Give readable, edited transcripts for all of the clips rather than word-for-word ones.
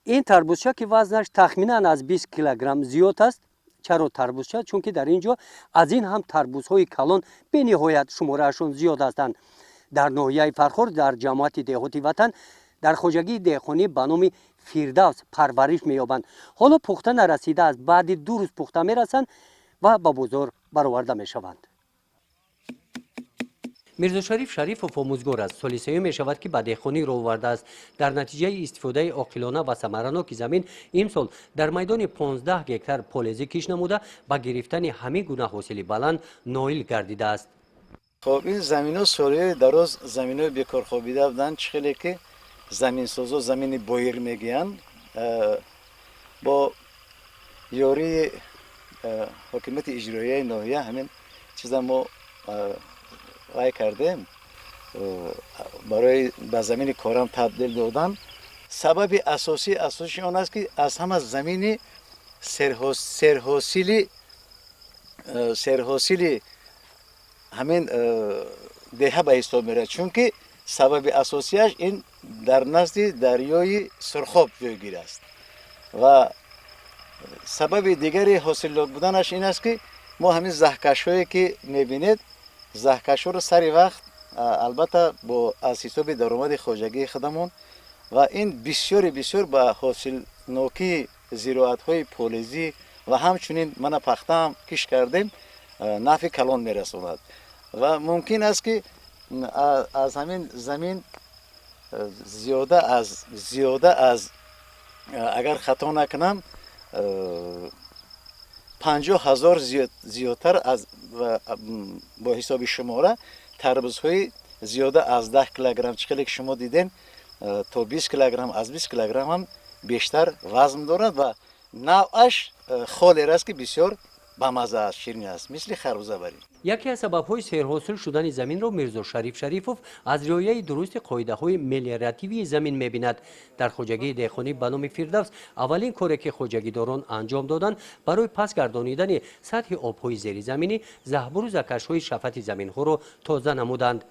Ин тарбузча, ки вазнаш тахминан аз 20 килограмм зиёд аст. Чаро тарбузча? Чунки дар ин ҷо аз ин ҳам тарбузҳои калон бениҳоят шумораашон зиёд ҳастанд. Дар ноҳияи Фархор, дар ҷамоати деҳоти Ватан, дар хоҷагии деҳқонӣ ба номи Фирдавс парвариш меёбанд. Ҳоло пухта нарасидааст, баъди 2 рӯз пухта мерасанд ва ба бозор бароварда мешаванд. Мирзошариф Шарифов омӯзгор аст. Соли сеюм мешавад, ки ба деҳқонӣ роҳ овардааст. Дар натиҷаи истифодаи оқилона ва самараноки замин имсол дар майдони 15 гектар полезӣ кишт намуда, ба гирифтани ҳамин гуна ҳосили баланд ноил гардидааст. Хоб, ин заминҳо солҳои дароз заминҳои бекорхобида буданд. Чӣ хеле ки заминсозо замини боир мегӯянд, бо ёрии ҳокимияти иҷроияи ноҳия ҳамин чиза мо вай кардем, барои ба замини корам табдил додан. Сабаби асосии он аст, ки аз ҳама замини серҳосили ҳамин деҳа ба ҳисоб меравад, чунки сабаби асосияш ин дар назди дарёи Сурхоб ҷойгир аст. Ва сабаби дигари ҳосилнок буданаш ин аст, ки мо ҳамин заҳкашҳое ки мебинед, заҳкашҳоро сари вақт, албатта, бо аз ҳисоби даромади хоҷагии худамон, ва ин бисёри бисёр ба ҳосилнокии зироатҳои полезӣ ва ҳамчунин мана пахтаам кишт кардем, нафъи калон мерасонад. Ва мумкин аст, ки аз ҳамин замин зиёда аз, агар хато накунам, 50 000 зиёдтар аз бо ҳисоби шумора тарбузҳои зиёда аз 10 килограмм, чӣ хеле ки шумо дидем, то 20 килограмм, аз 20 килограмм ҳам бештар вазн дорад ва навъаш холер аст, ки бисёр бамаза аст, ширин аст, мисли харбуза барин. Яке аз сабабҳои серҳосил шудани заминро Мирзо Шариф Шарифов аз риояи дурусти қоидаҳои мелиоративии замин мебинад. Дар хоҷагии деҳқонӣ ба номи Фирдавс аввалин коре, ки хоҷагидорон анҷом доданд, барои паст гардонидани сатҳи обҳои зеризаминӣ заҳбуру заҳкашҳои шафати заминҳоро тоза намуданд.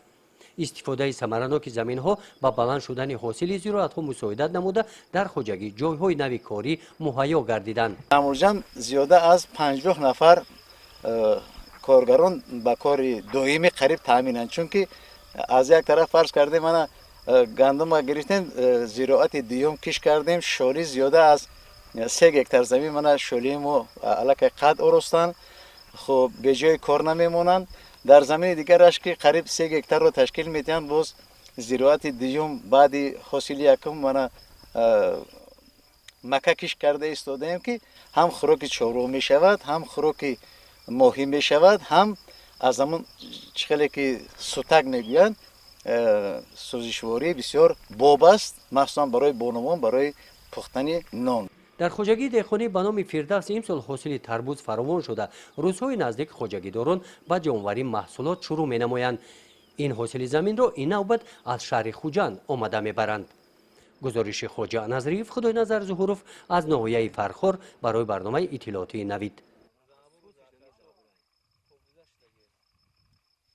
Истифодаи самараноки заминҳо ба баланд шудани ҳосили зироатҳо мусоидат намуда, дар хоҷагӣ ҷойҳои нави корӣ муҳайё гардиданд. Амурҷан зиёда аз 50 нафар коргарон ба кори доимӣ қариб таъминанд, чунки аз як тараф, фарз кардем, мана гандума гирифтем, зироати дуюм кишт кардем, шолӣ, зиёда аз 3 гектар замин мана шолии мо аллакай қад оростанд. Хуб, беҷои кор намемонанд. Дар замини дигараш, ки қариб 3 гектарро ташкил медиҳанд, боз зироати дуюм баъди ҳосили якум мана мака кишт карда истодаем, ки ҳам хӯроки чорво мешавад, ҳам хӯроки моҳӣ мешавад, ҳам аз ҳамон, чӣ хеле ки сутак мегӯянд, сӯзишворӣ бисёр боб аст, махсусан барои бонувон, барои пухтани нон. Дар хоҷагии деҳқонӣ ба номи Фирдавс имсол ҳосили тарбуз фаровон шуда, рӯзҳои наздик хоҷагидорон ба ҷамъоварии маҳсулот шурӯъ менамоянд. Ин ҳосили заминро ин навбат аз шаҳри Хуҷанд омада мебаранд. Гузориши Хоҷа Назриев, Худойназар Зуҳуров аз ноҳияи Фархор барои барномаи иттилоотии Навид.